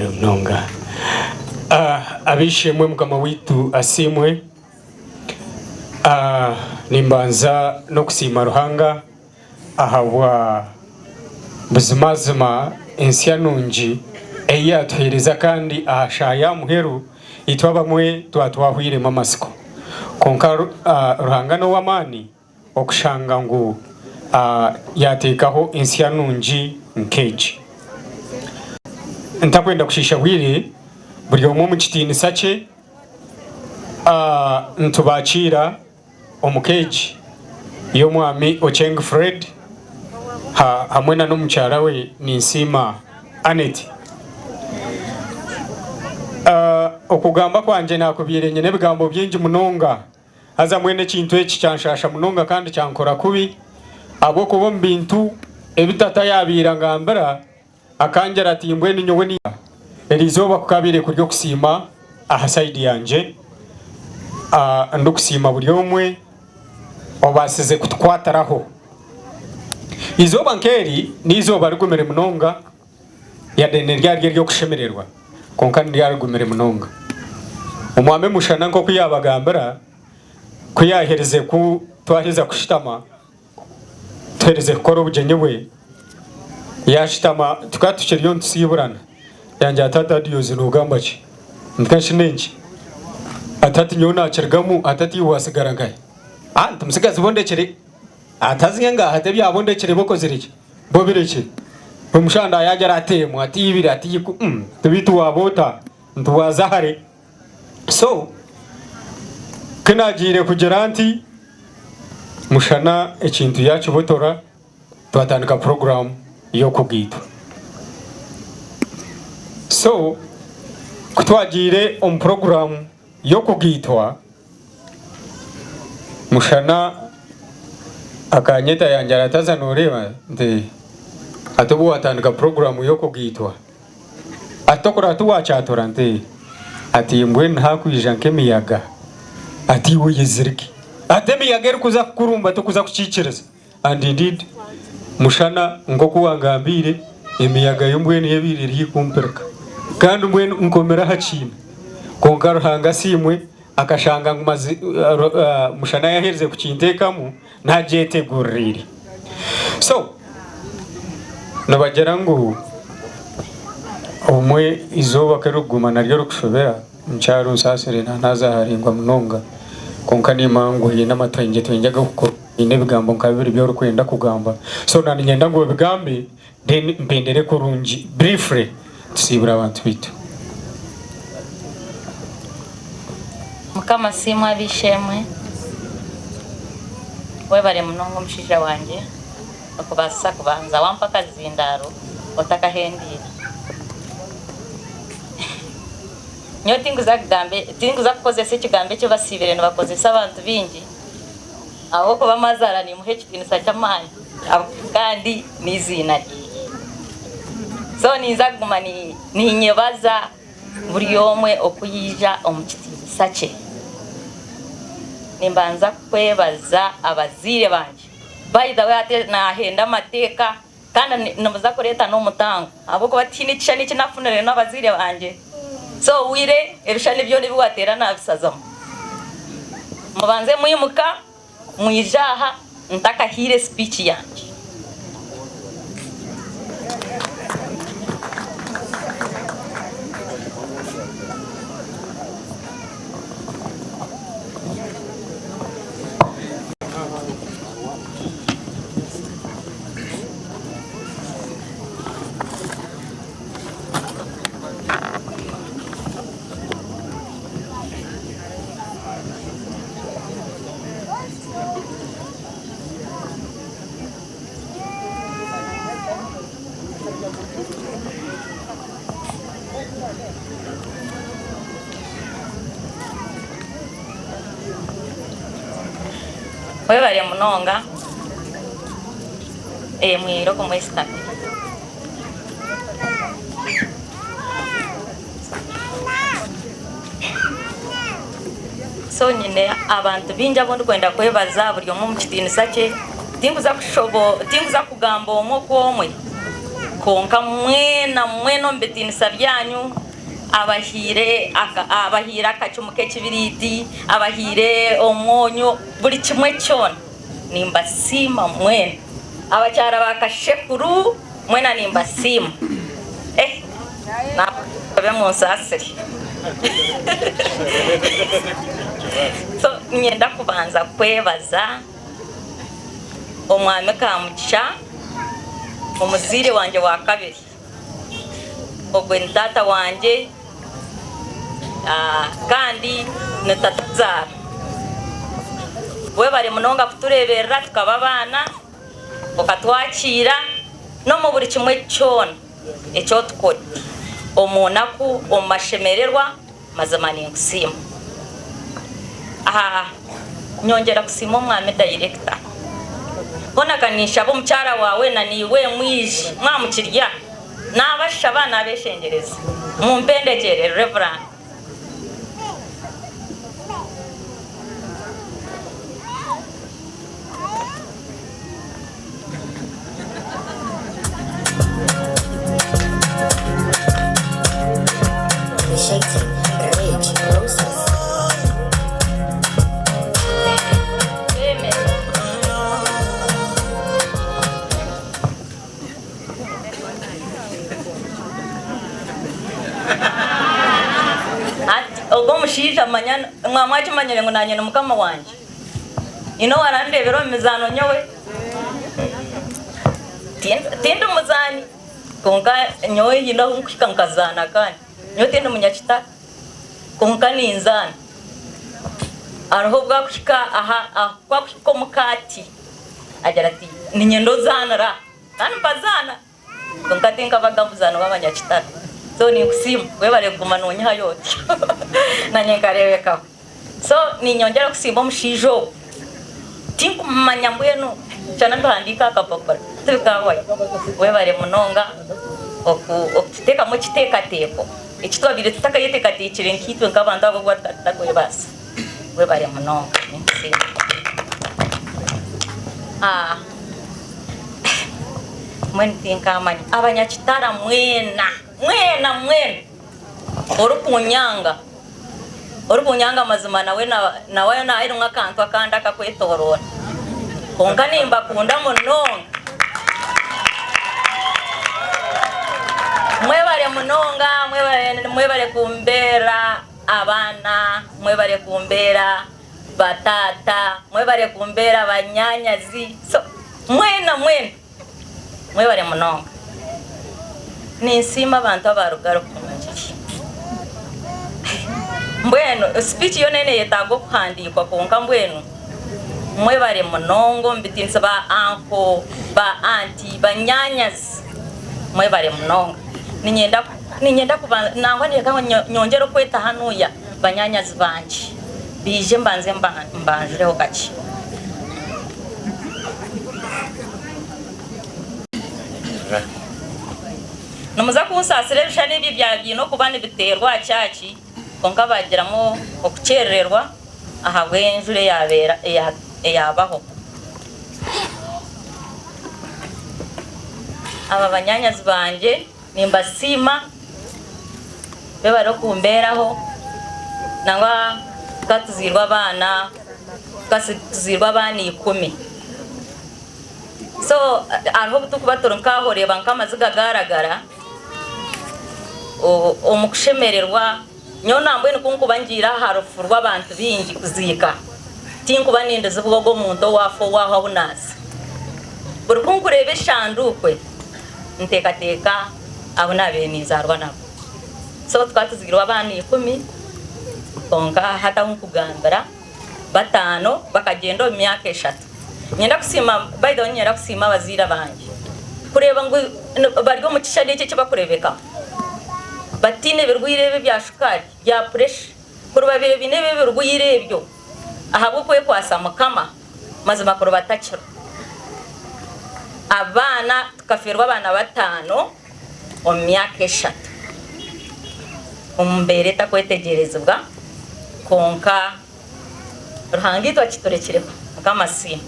Webale munonga. Ab'eishe-emwe Mukama waitu asiimwe. Nimbanza n'okusiima Ruhanga ahabwa buzimazima ensya nungi ei yaatuheereza kandi aha shaaha y'aha muheru itwe abamwe twaba twahweiremu amatsiko. Kwonka Ruhanga n'ow'amaani okushanga ngu yaateekaho ensya nungi nk'egi. Ntakwenda kushiisha bwire, buri omwe omu kitiinisa kye nitubakiira omu ka egi y'omwami Ocheng Fred hamwe na n'omukyara we Ninsiima Annet. Okugamba kwangye naakubaire nyine ebigambo bingi munonga. Haza mbwenu ekintu eki kyanshaasha munonga kandi kyankora kubi, ahabw'okuba omu bintu ebi tata yaabaire angambira, akangira ati, Mbwenu nyowe ni. Eri izooba ku kaabaire kuri okusiima aha sayidi yangye, ndikusiima buri omwe obaasize kutukwatiraho. Eizooba nk'eri n'eizooba rigumire munonga. Yade niryaryo ery'okushemererwa, kwonka niryarigumire munonga. Omwami Mushana nk'oku yaabagambira, ku yaaherize ku twaheza kushutama, tuherize kukora obugyenyi bwe, yaashutama tukaba tukiriyo nitusiiburana, yangira ati, Hati Adios noogamba ki? Nti kanshi n'enki? Ati hati nyowe naakirugamu, ati hati iwe waatsigara nkahi? Ah nti mutsigazi bo ndekire, ati haza ngaaha hati ebyabo ndekire bo okozire ki? Bo birekye. Omushanda yaagira ati emwe ati ibiri ati iku mm ti beitu waaba ota nti waaza hare. So ku naagiire kugira nti Mushana ekintu yaakibotora twatandika puroguraamu y'okugaitwa. So ku twagiire omu puroguraamu y'okugaitwa, Mushana akanyeta yangira ati haza noreeba nti hati obu watandika puroguramu y'okugaitwa ati tokuraba tiwakyatura nti ati mbwenu hakwija nk'emiyaga ati iwe oyezirike ati emiyaga erikuza kukurumba tokuza kukikiriza. And indeed Mushana nk'oku wangambiire emiyaga yo mbwenu ebaire eri haihi kumpirika kandi mbwenu nkomire aha kiina kwonka Ruhanga asiimwe akashanga ngu Mushana yaherize kukinteekamu nagyeteguririire. So nibagira ngu obumwe eizooba ku ririkuguma naryo rikushobera. Mukyara onsaasire naaza haraingwa munonga, kwonka nimanya ngu haine amatwengyetwengye ag'okukora, haine ebigambo nka bibiri ebi orikwenda kugamba. So naaba niinyenda ngu obigambe then mpendere kurungi briefly tusiibure abantu baitu. Mukama asiimwe ab'eishe-emwe, webare munonga omushaija wangye okubaasisa kubanza wampa akazindaaro otakahendeire. Nyowe tinkuza kugamba, tinkuza kukozesa ekigambo eki basiibire nibakozesa abantu baingi, ahabw'okuba Mazaara niimuha ekitiinisa ky'amaani kandi n'eiziina ryeye. So ninza kuguma ninyebaza buri omwe oku yaija omu kitiinisa kye. Nimbanza kwebaza abazaire bangye. By the way hati naahenda amateeka. Kandi nimuza kureeta n'omutango ahabw'okuba tihaine ekishushani eki nafunire n'abazaire bangye. So obwire ebishushani byona ebi wateera nabishazamu. Mubanze mwimuka mwije aha ntakahaire speech yangye. Webare munonga mwire oku mwesitamire. So nyine abantu baingi abu ndikwenda kwebaza buri omwe omu kitiinisa kye. Tinkuza kugamba omwe okw'omwe. Kwonka mwena mwena omu bitiinisa byanyu, abahaire abahaire akacumu k'ekibiriiti, abahaire omwonyo, buri kimwe kyona, nimbasiima mwena. Abakyara ba kashekuru mwena nimbasiima. Eh, naabe munsaasire. So niinyenda kubanza kwebaza. Omwami Kamugisha omuzaire wangye wa kabiri ogwe ni taata wangye kandi ni tatazaara. Webare munonga kutureeberera tukaba abaana, okatwakiira n'omu buri kimwe kyona eki otukora omu naku, omu mashemererwa. Mazima ninkusiima. Aha nyongyera kusiima omwami dayirekita. Hoona ka ninshaba omukyara waawe na naiwe mwije mwamukirya. Nabashaba nabeshengyereza mumpendekyere Rev. Hati ogwo omushaija manya mwaba mwakimanyire ngu nanye ni mukama wangye. Haine owarandeebera omu mizaano nyowe? Tindi muzaani kwonka nyowe haine obu nkuhika nkazaana kandi nyowe tindi munyakitara kwonka ninzaana. Hariho obu akuhika aha ku akuhika omuka ati agira ati niinyenda ozaanira kandi mbazaana. Kwonka tinkabaga muzaani w'abanyakitara. So ninkusiima webare kuguma nonyihayo otyo nanye nkarebekaho. So ninyongyera kusiima omushaija ogu. Tinkumumanya mbwenu shana mbihandiike aha kapapura tibikahwayo. Webare munonga okututekamu ekiteekateeko eki twabaire tutakayeteekateekire nkaitwe nk'abantu ahabw'okuba tukaba tutakwebaasa. Webare munonga ninkusiima. Mbwenu tinkamanya. Abanyakitara mwena, mwena, mwena orikunyanga, orikunyanga mazima nawe nawe harimu akantu akandi akakwetoroora. Kwonka nimbakunda munonga. Mwebare munonga, mwebare mwebare kumbeera abaana, mwebare kumbeera Bataata mwebare kumbeera banyanyazi so mwena mwena mwebare munonga ninsiima abantu abaruga Rukungiri mbwenu speech yoona neyetaaga okuhandiikwa kwonka mbwenu mwebare munonga omu bitiinisa ba uncle ba auntie banyanyazi mwebare munonga niinyenda niinyenda kubanza nangwa reka nyongyere okweta hanuya Banyaanyazi bangye, baije mbanze mbanjureho kakye. Nimuza kunsaasira ebishushani ebi ebyaba biine okuba nibiteerwa aha kyaki, kwonka baagiramu okukyerererwa ahabw'enjura eyaabaho. Aba banyaanyazi bangye. Nimbasiima bebare okumbeeraho nangwa tukaba tuzairwe abaana tukaba tuzairwe abaana ikumi so hariho obu turikuba turi nk'aho oreeba nk'amaziga gaaragara omu kushemererwa nyowe nambwenu ku nkuba ngiire aha rufu rw'abantu baingi kuziika tinkuba nindizibwa ogwo omuntu owaafa owaaho ahu naaza buri ku nkureeba eshanduukwe Nteekateeka abu naabaire ninzaarwa nabo. So tukaba tuzairwe abaana ikumi kwonka hati ahu nkugambira bataano bakagyenda omu myaka eshatu. Niinyenda kusiima by the way niinyenda kusiima abazaire bangye kureeba ngu bari omu kishushani eki eki barikureebekamu bataine birwaire ebi ebya shukaari, bya puresha, kuri baabaire baine ebi ebirwaire ebyo ahabw'okwekwatsa Mukama. Mazima kuri batakiriho. Abaana tukafeerwa abaana bataano omu myaka eshatu omu mbeera etakwetegyerezibwa kwonka Ruhanga itwe akiturekireho. Mukama asiimwe.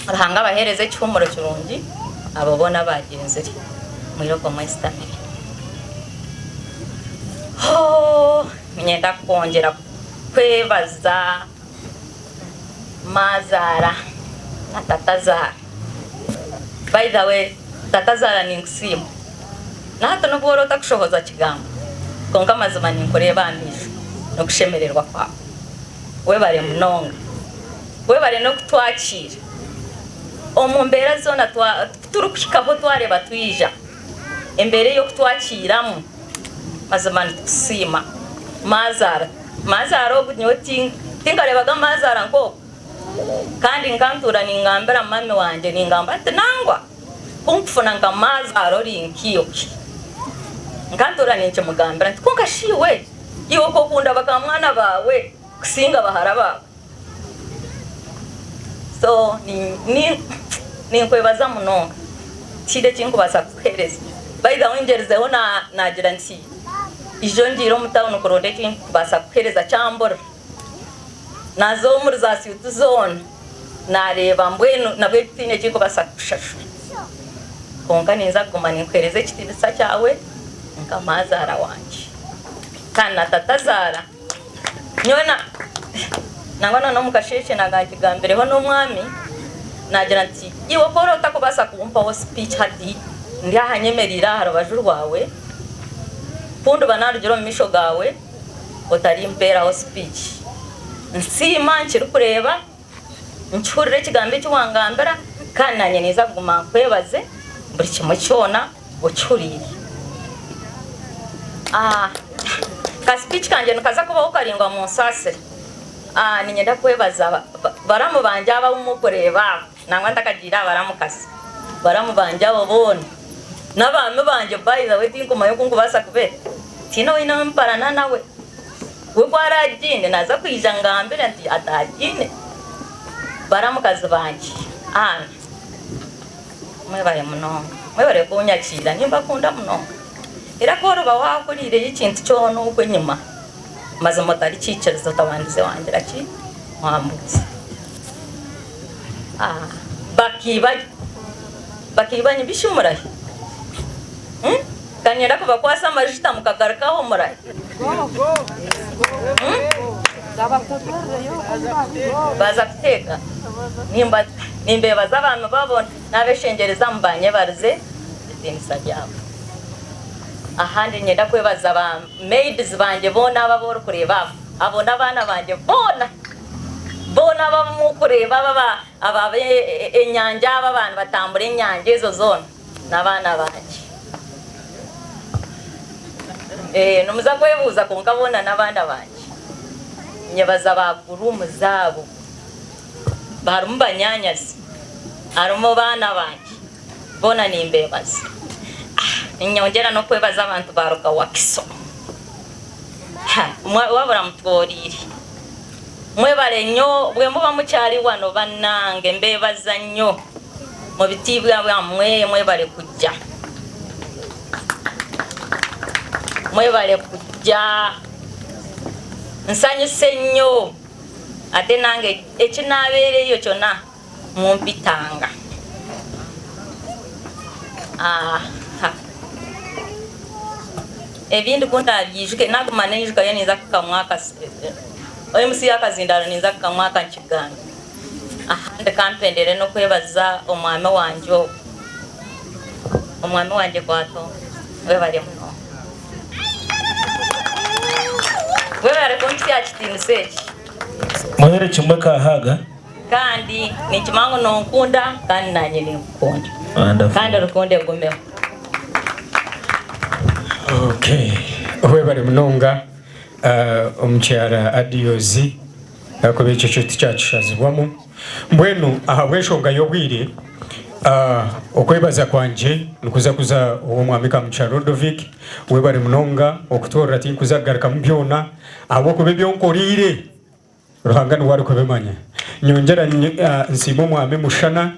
Ruhanga abaheereze ekihumuro kirungi abo boona abagyenzire. Mwirooko mwesitamire. Hoo, niinyenda kwongyera kwebaza maazaara na tatazaara. By the way, tatazaara ninkusiima. Na hati n'obu ori otakushohoza kigambo, kwonka amazima ninkureeba aha maisho n'okushemererwa kwawe. Webare munonga. Webare n'okutwakiira omu mbeera zoona ku turikuhikaho twareeba twija, embeera ey'okutwakiiramu mazima nitukusiima. Maazaara, maazaara ogu nyowe tinkareebaga maazaara nk'ogu kandi nkantuura ningambira mami wangye ningamba nti nangwa ku nkufuna nka maazaara ori nk'iwe. Nkantuura ninkimugambira nti kwonka shi iwe, iwe okokunda bakamwana baawe kusinga bahara baawe? So ninkwebaza munonga tihaine eki nkubaasa kukuheereza. By the way ngyerizeho naagira nti ijo ngiire omu tawuni kuronda eki nkubaasa kukuheereza kyambura. Naaza omuri za swiiti zoona naareeba mbwenu nabwe tihaine eki nkubaasa kukushashura. Kwonka ninza kuguma ninkuheereza ekitiinisa kyawe nka maazaara wangye kandi na tatazaara. Nyowe na nangwa na n'omu kasheeshe naaga nkigambireho n'omwami, naagira nti, Iwe ku oraba otakubaasa kumpaho speech hati, ndi aha nyemereire aha rubaju rwawe, ku ndiba naarugire omu maisho gaawe, otarimpeeraho speech. Nsiima nkirikureeba, nkihurira ekigambo eki wangambira, kandi naanye ninza kuguma nkwebaze buri kimwe kyona okihuriire. Ka speech kangye nikaza kubaho karaingwa munsaasire. Niinyenda kwebaza baramu bangye aba abu murikureeba aba, nangwa ntakagiire aha baramukazi, baramu bangye abo boona n'abaami bangye by the way tinkumanya oku ndikubaasa kubeeta, tihaine ou nyine mparana nawe. We ku araagiine naaza kwija angambire nti ataagiine. Baramukazi bangye, Ann, mwebare munonga, mwebare kunyakiira, nimbakunda munonga. Era ku oriba waahuriireyo ekintu kyona okwo enyima, mazima otarikiikiriza otabandize wangira ki? Wambuuza. Bakiiba, bakiibanyu bishi murahi? Ka niinyenda kubakwasa amajuta mukagaruka aho murahi? Baaza kuteeka, nimbeebaza abaami baabo n'abeshengyereza mubanyebarize ebitiinisa byabo. Ahandi niinyenda kwebaza ba maids bangye boona abo abu orikureeba abo, abo n'abaana bangye boona, boona abu murikureeba aba ab'enyanja aba aba nibatambura enyanja ezo zoona. N'abaana bangye. Eeh nimuza kwebuuza kwonka boona n'abaana bangye. Nyebaza ba groom zaabo. Harimu banyaanyazi, harimu baana bangye, boona nimbeebaza. Niinyongyera n'okwebaza abantu baaruga Wakiso. Wabura mutworeire. Mwebare nnyo bwemuba mukyari wano banange mbebaza nnyo mubitiibwa bwamwe mwebare kujja mwebare kujja nsanyuse nnyo ate nange ekinabereyo kyona mumpitanga aha ebindi ku ndabyijuke naguma ninyijukayo ninza kukamwa MC akazindaaro ninza kukamwa aka nkigambe ahandi kampendere n'okwebaza omwami wangye ogu omwami wangye Kwato webare munonga webare kumpitsya aha kitiinisa eki. Muhere kimwe ka hug. Kandi ninkimanya ngu nonkunda kandi nanye ninkukunda. Wonderful. Kandi rukundo egumeho. Okay. Webare munonga uh, omukyara Adiozi ahakuba ekyo kyo tikyakishazibwamu. Mbwenu ahabw'enshonga y'obwire uh, okwebaza kwangye nikuza kuza ow'omwami Kamugisha Ludovic. Webare munonga okutoorera tinkuza kugarukamu byona ahabw'okuba ebi onkoriire Ruhanga niwe arikubimanya. Nyongyera nsiima Omwami Mushana.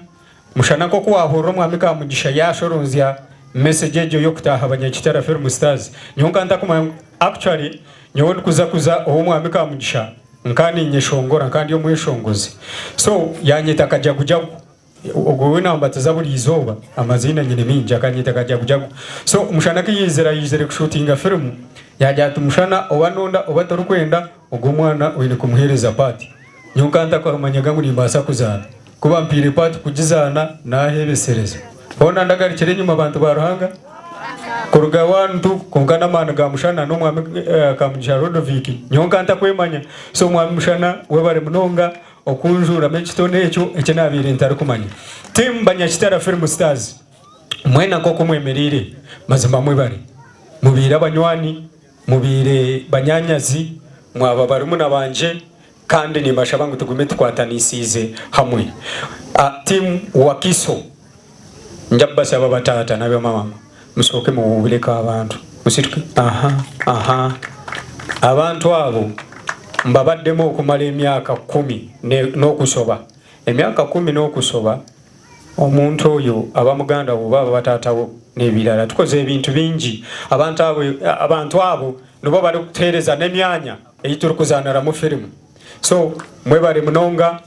Mushana nk'oku waahurira Omwami Kamugisha yaashoronzya message egyo y'okutaaha Abanyakitara Film Stars, nyowe nkaba ntakumanya ngu actually nyowe ndikuza kuza ow'Omwami Kamugisha nkaba ninyeshongora, nkaba ndi omweshongozi. So yaanyeta kajagujagu. Ogwo we nambatiza buri izooba, amaziina nyine maingi, akanyeta Kajagujagu. So Mushana ku yaizire aizire kushuutinga firimu, yaagira ati Mushana oba nonda oba torikwenda, ogwo omwana oine kumuheereza paati. Nyowe nkaba ntakumanyaga ngu nimbaasa kuzaana. Ku bampaire paati kugizaana, naahebesereza. Hoona ndagarukire enyima bantu ba Ruhanga? Kuruga one two kwonka n'amaani ga Mushana n'omwami Kamugisha Rodovic, nyowe nkaba ntakwemanya. So Mwami Mushana webare munonga okunjuuramu ekitone ekyo eki naabaire ntarikumanya. Team Banyakitara Film Stars, mwena nk'oku mwemereire, mazima mwebare. Mubaire abanywani, mubaire banyaanyazi, mwaba barumuna bangye, Kandi nimbashaba ngu tugume tukwatanisiize hamwe. Team Wakiso nja kubashaba bataata na bamama musooke muwuubireko abantu musituke aha aha abantu abo mbabaddemu okumala emyaka kumi n'okusoba emyaka kumi n'okusoba omuntu oyo aba muganda wo oba aba taata wo n'ebirala tukoze ebintu bingi abantu abo abantu abo nibo barikutuheereza n'emyanya ei turikuzaaniramu firimu. So mwebare munonga,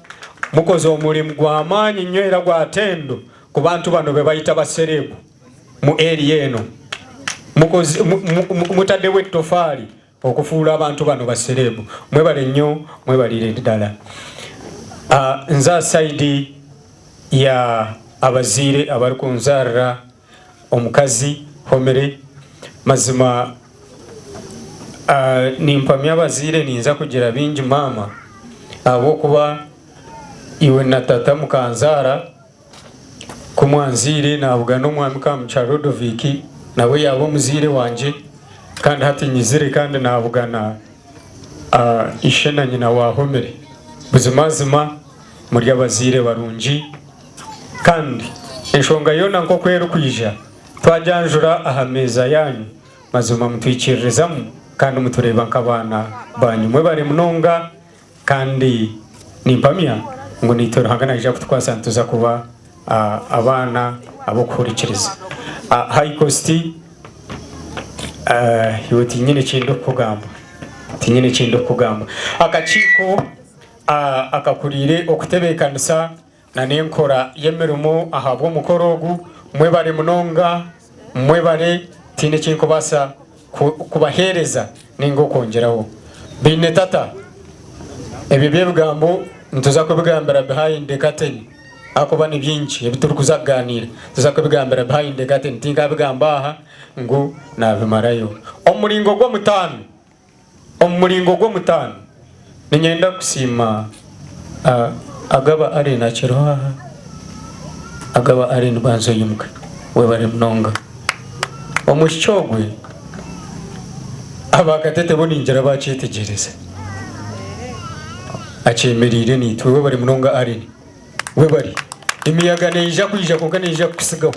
mukoze omurimu gw'amaani nnyo era gwa tendo ku bantu bano be bayita ba serebu mu area eno. Mukoze, mutaddewo ettofaali okufuula abantu bano ba serebu. Mwebale nnyo, mwebalire ddala. Uh, nza saidi ya abazaire abarikunzaarira Omukazi homire mazima nimpamya abazaire ninza kugira bingi maama ahabw'okuba iwe na tata mukanzaara ku mwanzaire nabugana omwami Kamugisha Rodovic nawe yaaba omuzaire wangye kandi hati nyizire kandi nabugana ishe na nyina wa Homire buzimazima muri abazaire barungi. Kandi enshonga yoona nk'oku erikwija, twagyanjura aha meeza yaanyu, mazima mutwikiririzamu kandi mutureeba nk'abaana baanyu. Mwebare munonga, kandi nimpamya ngu naitwe Ruhanga naija kutukwasa nituza kuba abaana ab'okuhurikiriza. High Cost, iwe tinyine eki ndikukugamba, tinyine eki ndikukugamba. Akakiiko akakuriire okutebeekanisa na n'enkora y'emirimo ahabw'omukoro ogu. Mwebare munonga, mwebare, tihaine eki ndikubaasa kubaheereza nainga okwongyeraho. Baine tata, ebyo by'ebigambo nituza kubigambira behind the curtain ahakuba ni bingi ebi turikuza kugaaniira. Nituza kubigambira behind the curtain, tinkabigamba aha ngu naabimarayo. Omu muringo gw'omutaano. Omu muringo gw'omutaano, niinyenda kusiima Agaba Allen akiriho aha? Agaba Allen banza oyimuke. Webare munonga. Omwishiki ogwe aba Katete bo ningira bakyetegyereza. Akyemereire naitwe. Webare munonga Allen. Webare. Emiyaga neija kwija kwonka neija kukutsigaho.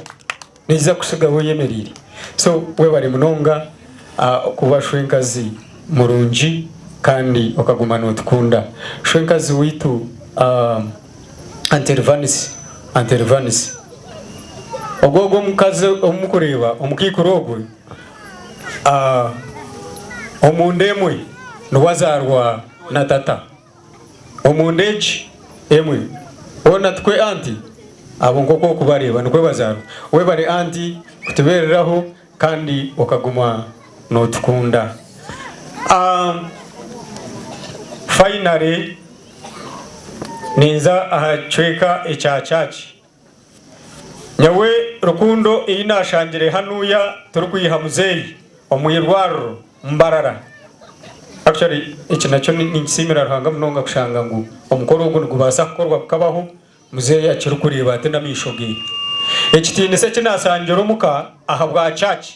Neija kukutsigaho oyemereire. So webare munonga kuba shwenkazi murungi kandi okaguma notukunda. Shwenkazi waitu Anterivanisi, Anterivanisi. Ogwo ogwo omukazi ou mukureeba omukaikuru ogwe omunda emwe niwe azaarwa na tata. Omunda egi emwe hoona tikwe anti abo nk'oku orikubareeba nikwo bazaarwa. Webare anti kutubeereraho kandi okaguma notukunda. Finally ninza aha kicweka ekya church. Nyowe rukundo ei nashangire hanuya turikwiha muzeeyi omu irwariro Mbarara. Actually eki nakyo ninkisiimira Ruhanga munonga kushanga ngu omukoro ogu nigubaasa kukorwa gukabaho muzeeyi akirikureeba ati n'amaisho ge. Ekitiinisa eki nasangire omuka ahabwa church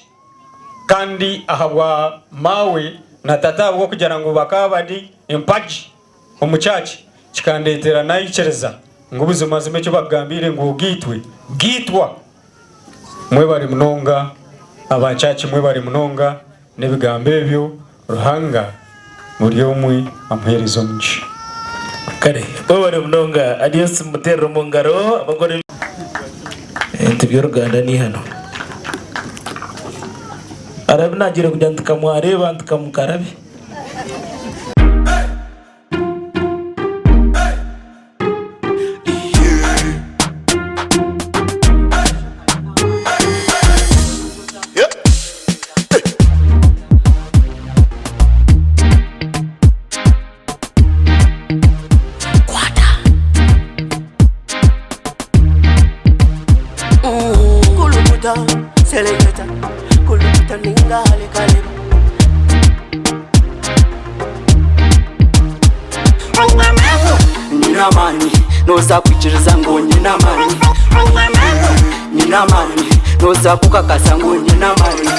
kandi ahabwa maawe na tata ahabw'okugira ngu bakaba bari empagi omu church kikandeetera naikiriza ngu buzimazima eki bakugambiire ngu ogaitwe, gaitwa. Mwebare munonga aba church mwebare munonga n'ebigambo ebyo Ruhanga buri omwe amuhereze omugisha. Kare webare munonga Adios mumuterere omungaro abakora ebintu by'oruganda n'eihano. Arabe nagira kugira nti kamwareeba nti kamukarabe. Kulukuta, seleketa, kulukuta ninga halekaleba. Nyine amaani, nooza kwikiriza ngu nyine amaani. Nyine amaani, nooza kukakasa ngu nyine amaani.